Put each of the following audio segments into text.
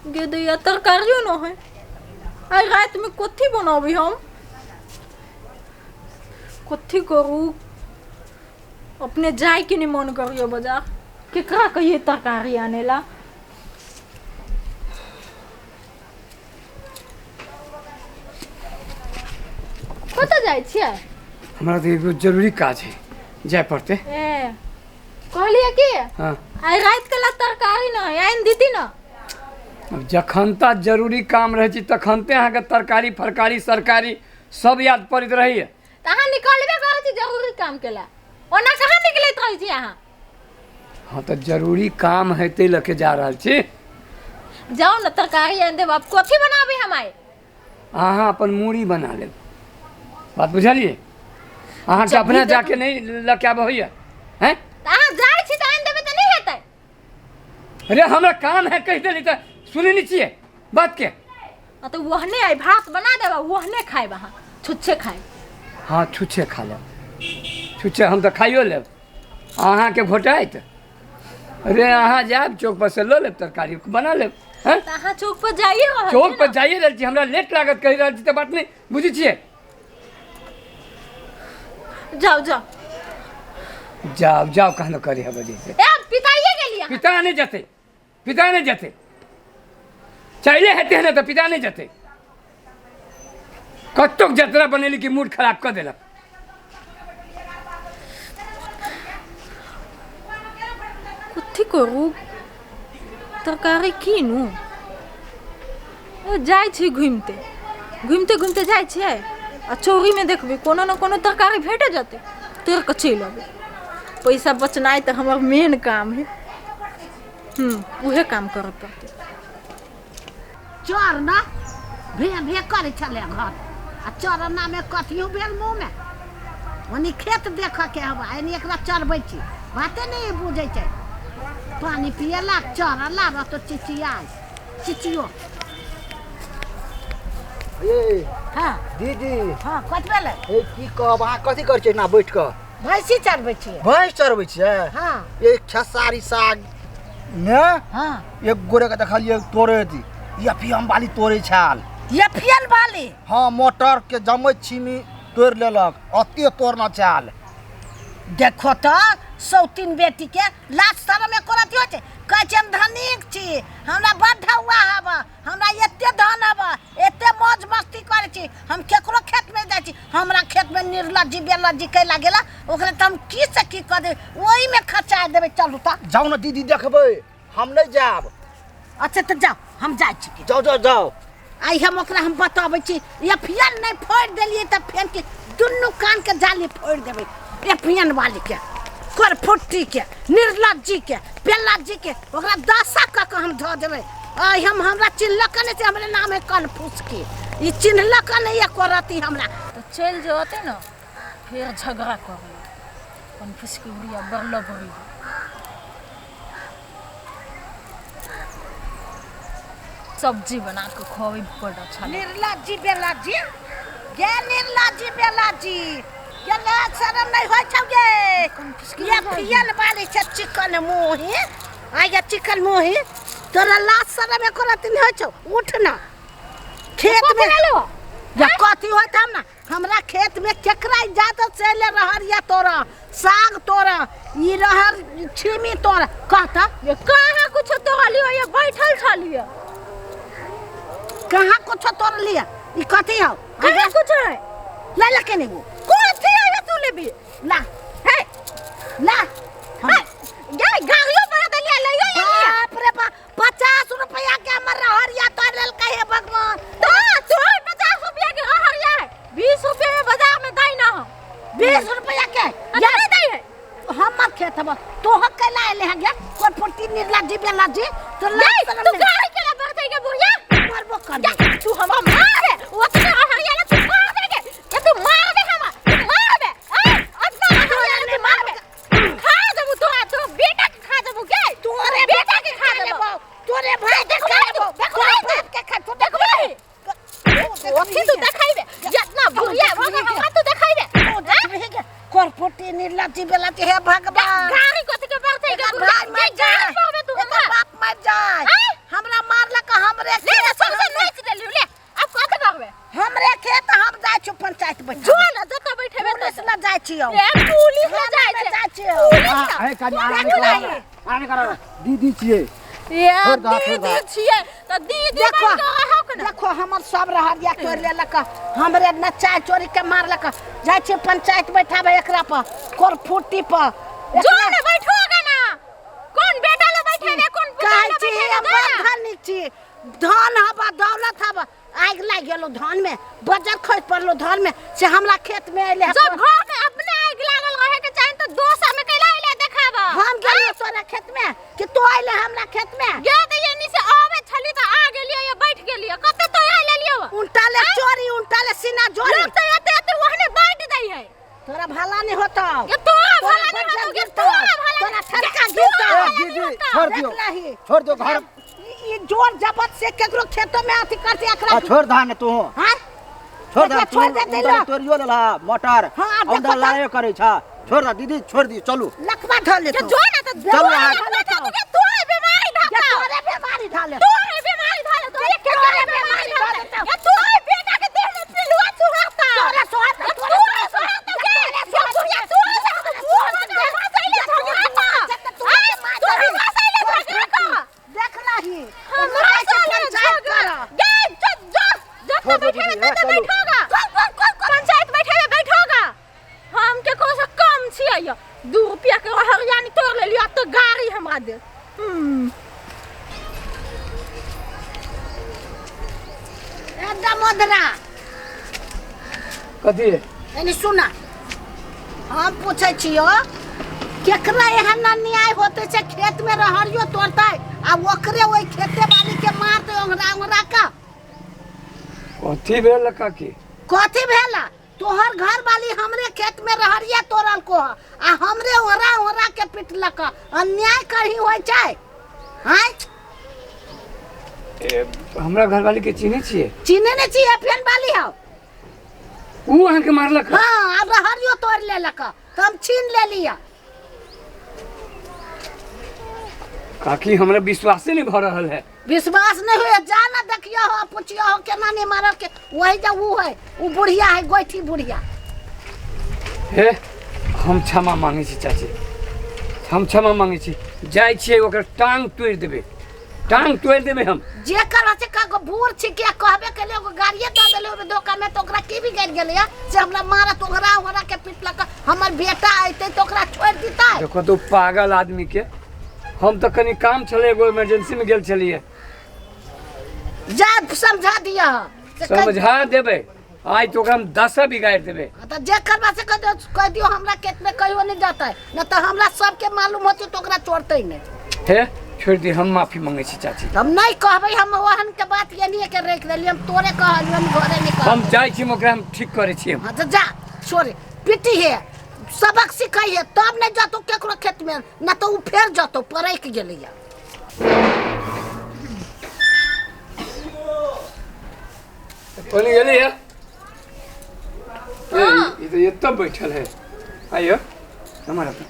गे दैया तरकारियो न है। आइ रातिमे कथी बनाबी हम, कथी करू? अपने जायके नहि मन करैए बाजार। केकरा कहियै तरकारी आनै ला? कतऽ जाइ छियै? हमरा तऽ एगो जरूरी काज है, जाय पड़तै। ए, कहलियै कि हाँ। आइ राति के ला तरकारी न है, आनि दीती न। अब जखन ता जरूरी काम रहै छै तखन ते अहाँके तरकारी फरकारी सरकारी सब याद पड़ैत रहैए। तऽ अहाँ निकलबे करै छी जरूरी काम के ला, ओना कहाँ निकलैत रहै छी अहाँ? हाँ, तऽ जरूरी काम है तै लऽ के जा रहल छी। जाउ ने, तरकारी आनि देब। आब कथी बनाबी हम आइ? अहाँ अपन मूड़ी बना लेब, बात बुझलियै? अहाँके जब भी अपना देखू- जाके नहि लऽ के आबऽ होइए हैं? तऽ अहाँ जाइ छी तऽ आनि देबै तऽ नहि हेतै? अरे, हमरा काम है कहि देली तऽ सुनै नहि छियै बात के? आ तऽ ओहने आइ भात बना देब आ ओहने खायब, अहाँ छुच्छे खायब। हाँ, छुच्छे खा लेब, छुच्छे हम तऽ खाइयो लेब अहाँके घोटाइत। अरे, अहाँ जायब चौक पर से लऽ लेब तरकारी, बना लेब हैं। तऽ अहाँ चौक पर जाइए रहल चौक छी पर ने? जाइए रहल छी, हमरा लेट लागत कहि रहल छी तऽ बात नहि बुझै छियै? जाउ जाउ। जाउ जाउ कहनो करे है बजे से। ए, पिताइए गेलियै अहाँ। पिता नहि जेतै, पिता नहि जेतै। चले हेतै ने तऽ पिता नहि जेतै। कतोक जतरा बनेली कि मूड खराब कऽ देलक। कथी करू? तरकारी कीनू? ए, जाइ छी घुमिते घुमिते घुमिते जाइ छियै आ चौरीमे देखबै कोनो ने कोनो तरकारी भेटे जेतै, तोड़ि कऽ चलि अबै। पैसा बचनाइ तऽ हमर मेन काम है। उहे काम करऽ पड़तै। चर न भे भे करै छलै घर आ चरनामे कथियो भेल मुँहमे। ओनी खेत देखऽके हवा, एनी एकरा चरबै छी, बाते नहि बुझै छै। पानि पियला चरला रहतो चिचियाय चिचियो। ए। हाँ। दीदी। हाँ, कथी भेलै? ए, की कहब, अहाँ कथी करै छियै एना बैठ कऽ? भैंसी चरबै छियै। भैंस चरबै छियै? हाँ। ए, खेसारी साग ने। हाँ। एक गोरे के देखलियै तोड़ैत, एफियम वाली तोड़ै छाल। एफियन वाली? हाँ, मोटर के जमै छिमी तोड़ि लेलक, अते तोड़ना छाल। देखो तऽ सौतीन बेटी के लाज शरम एको रत्ती होइ छै? कहै छै हम धनिक छी, हमरा बड़ ढौआ हब, हमरा एते धन हब, एते मौज मस्ती करै छी, हम केकरो खेतमे जाइ छी, हमरा खेतमे निर्लज्जी बेलज्जी कैला गेला, ओकरा तऽ हम की से की कऽ देबै, ओहिमे खचा देबै। चलू तऽ। जाउ ने दीदी, देखबै, हम नहि जायब। अच्छा तऽ जाउ, हम जाइ छी। जाउ जाउ जाउ। आइ हम ओकरा हम बतबै छी। एफियन नहि फोड़ि देलियै तऽ फेर के दुनू कानके जाली फोड़ि देबै एफियन वालीके, करफुट्टीके, निर्लज्जीके, बेलज्जीके, ओकरा दशा कऽ कऽ हम धऽ देबै। आइ हम हमरा चिन्हलक नहि छै, हमरे नाम है कनफुसकी, ई चिन्हलक नहि एको रत्ती हमरा। तऽ चलि जेतै ने, फेर झगड़ा करबै। कनफुसकी बुढ़िया बड़ लबड़ी। सब्जी बना के खुआबै, बड़ अच्छा लगै। निर्लज्जी बेलज्जी गे, निर्लज्जी बेलज्जी गे, लाज शरम नहि होइ छौ गे? ये पियल वाली छै चिकन मुँही, आ ये चिकन मुँही, तोरा लाज शरम एको रत्ती नहि होइ छौ? उठ ना, खेत में या कथी होइत हम ना। हमरा खेत में केकरा इजाजत से ले रहरिया तोरा, साग तोरा, ई रहर छिमी तोरा, कहता? ये कहाँ कुछ तोड़लियो, ये बैठल छलियो। कहाँ कुछ तोड़ लिया? ई कथी हौ? कहाँ कुछ है? ला ला के नेबो। कथी है ये तू लेबी? ला। हे। ला। हे, गे गाड़ियो पर देलिया, लइयो ले लिया। बाप रे बाप, 50 रुपया के हमर रहरिया तोड़ लेलकै, हे भगवान। तो तोर 50 रुपया के रहरिया है, 20 रुपया में बाजार में दै ना हो। 20 रुपया के? या नहीं दै है। हमर खेत हब, तोह कैला एले है गे कोरफुटी निर्लज्जी बेलज्जी? तो गे, लाज शरम तू नहीं। गाड़ी केला बढ़तै गे बुढ़िया? मरबो कर। जा, तू हमरा मार दे, ओतने रहरिया ला तू मार दे गे। ये तू मार दे हमरा, तू मार दे। ए, ओतना रहरिया ला तू मार दे। खा देबू तोरा, तोरा बेटा के खा देबू गे। तोरे बेटा के खा देबू। तोरे भाई के खा लेबो, देखबै तोरे तू। बाप के खा तू। देखबै। ओथी तू देखैबे, जितना बुढ़िया भऽ गेल हमरा तू देखैबे। तू देखबही गे कोरफुटी निर्लज्जी बेलज्जी, हे भगवान। गाड़ी कथी के बढ़तै गे एकर बुढ़िया? भाई मर गाड़ी जाए पड़बे तू एकर हमरा। बाप मर जाए। आँय? हमरा मारलक हमरे। आ, ए, कनी आराम करो, आराम करो। दीदी छियै। ये छोड़ दह, छोड़ दीदी दह। छियै तऽ दीदी देखो बनि कऽ रहौ के ने। देखो हमर सब रहरिया तोड़ि लेलक, हमरे नचाय चोरी के मारलक। जाइ छी पंचायत बैठाबे एकरा पर कोरफुटी पर। जो ने बैठोगे ना, कोन बेटा ले बैठेबे, कोन पुतोह कहै ले छी बैठेबे, हम जो बड़ ना। धनी छी, धन हबा दौलत हबा, आगि लागि गेलो धान में, बजर खसि पड़लो धान में, से हमरा खेत में अयलै। जब घर में अपने आगि लागल रहे के चाही तऽ दोसर में कैला अइले देखाबऽ? हम गेलियै तोरा खेत में कि तू अयले हमरा खेत में? गे तऽ एनी से आबै छली तऽ आ गेलियै, ये बैठ गेलियै। कते तो आ लेलियै? उल्टा ले चोरी, उल्टा ले सीना जोरी। लोग तऽ एते एते ओहने बाँटि दै है। तोरा भला नहीं होतो। ये तोरा तोरा भला नहीं बज्जर होतो, ये गिरतो। तोरा भला तोरा नहीं- ठनका ये गिरतो। तोरा ए, भला दीदी नहीं होतो। छोड़ दियो, देख लही। छोड़ दियो घर। ई जोर जबरदस्त से केकरो खेतो में अथी करते एकरा। आ छोड़ दा ने तू। हाँ? छोड़ दा। एकरा तू छोड़ दे उनका लो। तोड़ियो लेला मटर। हाँ, आब उनका देखो तो। लड़ाइयो करै छा। छोड़ दा दीदी, छोड़ दी, चलू। लखवा धऽ ये लेतो। जो ना तऽ चलू तोरा आगे। लखवा धऽ लेतो, ये तोरे बीमारी ये धऽ तोरे बीमारी धऽ लेतो। तोरे बीमारी धऽ लेतो, ये तोरे बीमारी धऽ लेतो। ये तोरे बेटा के देह में पिलुआ चुहता। तोरे सोहता, ये तोरे तोरे सोहता, ये ये बुढ़िया तोरे सोहता, बूढ़ हो गया, माँ से ले झगड़ा का। आय, तू भी माँ से ले झगड़ा का। देख लही। हमरा से ले पंचायत झगड़ा। कर। गे, जो जो जब छोड़ तक दो बैठेबे दीदी, तब चलू। बैठोगा। पंचायत बैठेबे बैठोगा। हम के को से कम छियै? 2 रुपया के हरियाणी तोड़ लेलियो, आब तऽ गाड़ी हमरा दे। ए दामोदरा। कथी? एनी सुना, हम पूछै छियो, केकरा एहन अन्याय होते से खेत में रहरियो तोड़तै आ ओकरे ओहि खेते बाली के मारतै ओंघरा ओंघरा के? कथी भेल काकी? कथी भेल? तोहर घर वाली हमरे खेत में रहरिया तोड़ल को आ हमरे ओरा ओरा के पिटलक। अन्याय करही होइ छै? आँय? ए, हमरा घरवाली के चिन्है छियै? चिन्है नहि छी? एफएन वाली हौ। ऊ अहाँके मारलक? हाँ, आब रहरियो तोड़ लेलक तऽ हम छीन लेलियै। काकी, हमरा विश्वासे नहीं भऽ रहल है। विश्वास नहीं हुए? जा ना, देखियो हो, पूछियो हो, केना नहीं मारल के। वही जा ऊ है, ऊ बुढ़िया है, गोइठी बुढ़िया। हे, हम क्षमा मांगै छी चाची, हम क्षमा मांगै छी। जाइ छियै, ओकर टांग तोड़ि देबै, टांग तोड़ि देबै हम। जे कर से का बूढ़ छी के कहबे के एगो गाड़िए दऽ देले ओहिमे धोखा में, तऽ ओकरा की बिगड़ि गेलै से हमरा मारत, ओकरा ओकरा के पिटलक? हमर बेटा अयतै तऽ ओकरा छोड़ि दितै? देखो तो पागल आदमी के। हम तऽ कनि काम छलै एगो, इमरजेंसी में गेल छलियै। जा, समझा दिअ से समझा देबै, आइ तो ओकरा हम दशा बिगाड़ि देबै। हाँ, तऽ जे करबा से कह दियौ, कह दियौ हमरा खेत में कहियो नहीं जातै, न तऽ हमरा सबके मालूम होतै तऽ ओकरा छोड़तै नहि। हे, छोड़ि दे, हम माफी मांगै छी चाची। हम नहीं कहबै। हम ओहन के बात एनिए के राखि देलियै। हम तोरे कहलियै, हम घरे नहीं हम कहलियै। जाइ छी, ओकरा हम ठीक करै छी हम। हाँ तऽ जा, छोड़, पिटी है, सबक सिखै है, तब नहीं जतो केकरो खेत में, न तऽ उ फेर जतो। परैक गेलैया। कोनी गेली है? ए, ई तऽ एतऽ बैठल है। आइयो हमारा तऽ।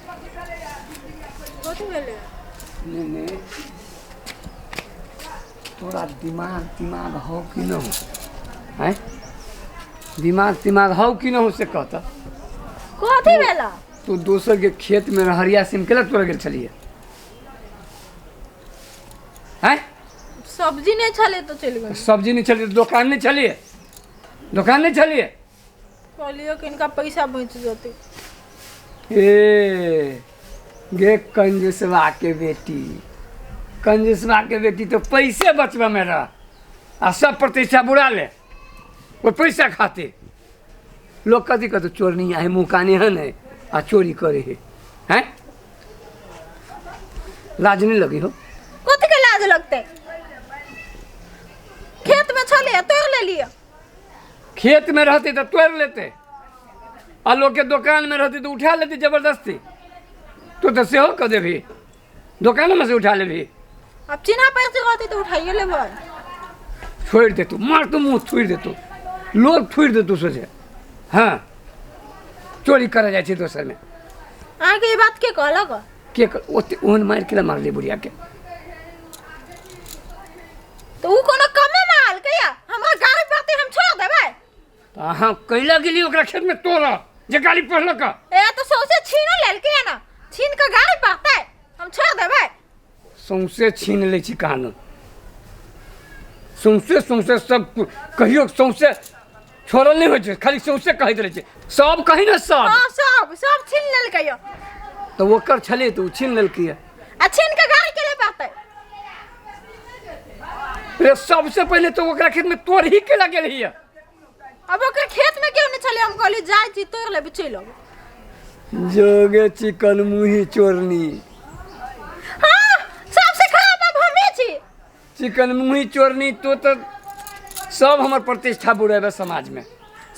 कथी भेलै? नहीं नहीं, तोरा दिमाग दिमाग हौ कि न हो? हैं, दिमाग दिमाग हौ कि न हो से कहता। कथी भेला? तू दोसर के खेत में हरिया सिम केला तोड़ गेल छलियै हैं? सब्जी नहीं छलै तऽ चलि गेली। सब्जी नहीं छलियै? दोकान नहीं छलियै? दोकान नहीं छलियै? कहलियै कि इनका पैसा बचि जेतै। ए गे कंजूसवा के बेटी, कंजूसवा के बेटी, तो पैसे बचबा में रह आ सब प्रतिष्ठा बुरा ले वो पैसा खातिर। लोग कथी कहते? चोर नहीं है, मुँह काने हन है आ चोरी करे है। हैं, लाज नहीं लगी हो? कथी के लाज लगतै? खेत में छलै, तोड़ लेलियै। खेत में रहते तो तोड़ लेते आ लोग के दुकान में रहते तो उठा लेते जबरदस्ती। तो तो सेहो कऽ देबही, दोकान में से उठा लेबही। आब चिन्हा परिचय रहतै तऽ उठाइए लेबै। छोड़ि देतू, मार तू मुँह थोड़ि देतू, लोग थोड़ि देतू सोझे। हाँ, चोरी करऽ जाइ छै दोसरमे। अहाँके ई बात के कहलक? के ओते ओहन मारि केला मारलियै बुढ़िया के? तऽ उ कोनो कमे मारलकै या? हमरा गाड़ी पड़तै, हम छोड़ देबै? तऽ अहाँ कैला गेली ओकरा खेतमे तोड़ऽ जे गाली पढ़लक? ए, तऽ सौंसे छीनो लेलकै ना। छीन कऽ गाड़ी पड़तै, हम छोड़ देबै? सौंसे छीन लै छी कहानो, सौंसे सौंसे सब कहियो सौंसे छोड़ल नहि होइ छै, खाली सौंसे कहैत रहै छै सब, कही ने सब। हाँ, सब सब छीन लेलकै यौ। तऽ ओकर छलै तऽ ओ छीन लेलकै। आ छीन के गाड़ी के ले पड़तै? रे, सबसे पहिले तऽ ओकरा खेतमे तोड़ही के लगेल हिय। अब ओकर खेत में क्यों नहीं छलै, हम कहली जाइ छी तोड़ लेबै, चलि अबै। जोगे चिकन मुही चोरनी। हाँ, सबसे खराब अब हमे छी। चिकन मुही चोरनी, तो तऽ सब हमर प्रतिष्ठा बुड़ेबै समाजमे।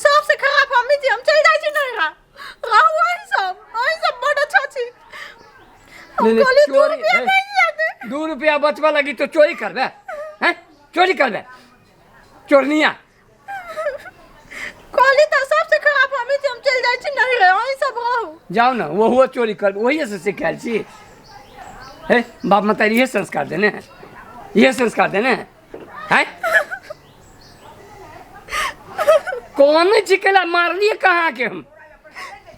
सबसे खराब हमे छी, हम चलि जाइ छी नैहरा, रहू अहीं सब, अहीं सब बड अच्छा छी। हम नहीं, नहीं, कहली दू चोरी रुपया हे, नहीं लेते। 2 रुपया बचबा लगी तो चोरी करबे हैं? चोरी करबे चोरनिया। कहली तऽ सबसे खराब हमे छी, हम चलि जाइ छी नैहरा, अहीं सब रहू। जाओ ना, वहुओ चोरी कर वही से सिखायल छी। हे, बाप मतारी इहे संस्कार देने हैं, इहे संस्कार देने हैं, हैं? कौन छी केला मारलिए कहाँ के हम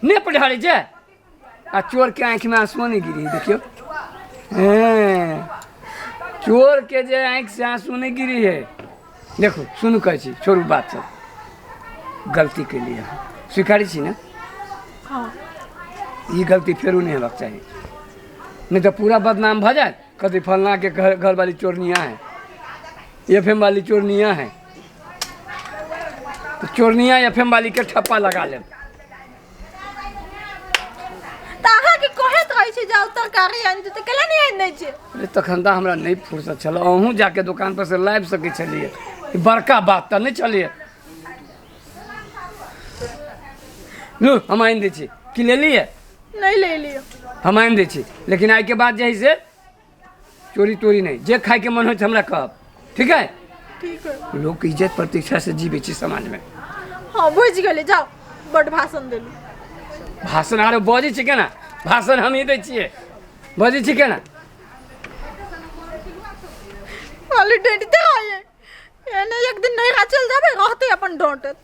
नहीं पढ़ाड़ी जे आ चोर के आँखि में आंसू नहीं गिरी। देखियो हैं, चोर के जे आँखि से आंसू नहीं गिरी है। देखो, सुनू, कहै छी, छोड़ू बात सब, गलती के लिए स्वीकारै छी ने? हाँ। ई गलती फेरो नहीं हेबाक चाही, नहीं तऽ पूरा बदनाम भऽ जायत। कथी फलना के घर घर वाली चोरनिया है, एफ एम वाली चोरनिया है, तऽ चोरनिया एफ एम वाली के ठप्पा लगा लेब। तऽ अहाँके कहैत रहै छी जाउ तरकारी आनि दियौ, तऽ केला नहि आनि दै छियै? अरे, तखन तऽ हमरा नहि फुर्सत छल। अहूँ जाके दोकान पर से लाबि सकै छलियै, ई बड़का बात तऽ नहि छलियै। लू, हम आनि दै छी। की लेलियै? नहि ले लियौ। हम आनि दै छी, लेकिन आइके बाद जे है से चोरी तोरी नहि। जे खायके मन होइ छै हमरा कहब, ठीक है? ठीक है। लोक इज्जत प्रतिष्ठा से जीबै छै समाजमे। हँ, बुझि गेली, जाउ, बड्ड भाषण देलू। भाषण आरो बजै छै केना? भाषण हमही दै छियै, बजै छी केना? खाली डेंटते रहिए, एने एक दिन नैहरा चलि जेबै, रहतै अपन डांटत।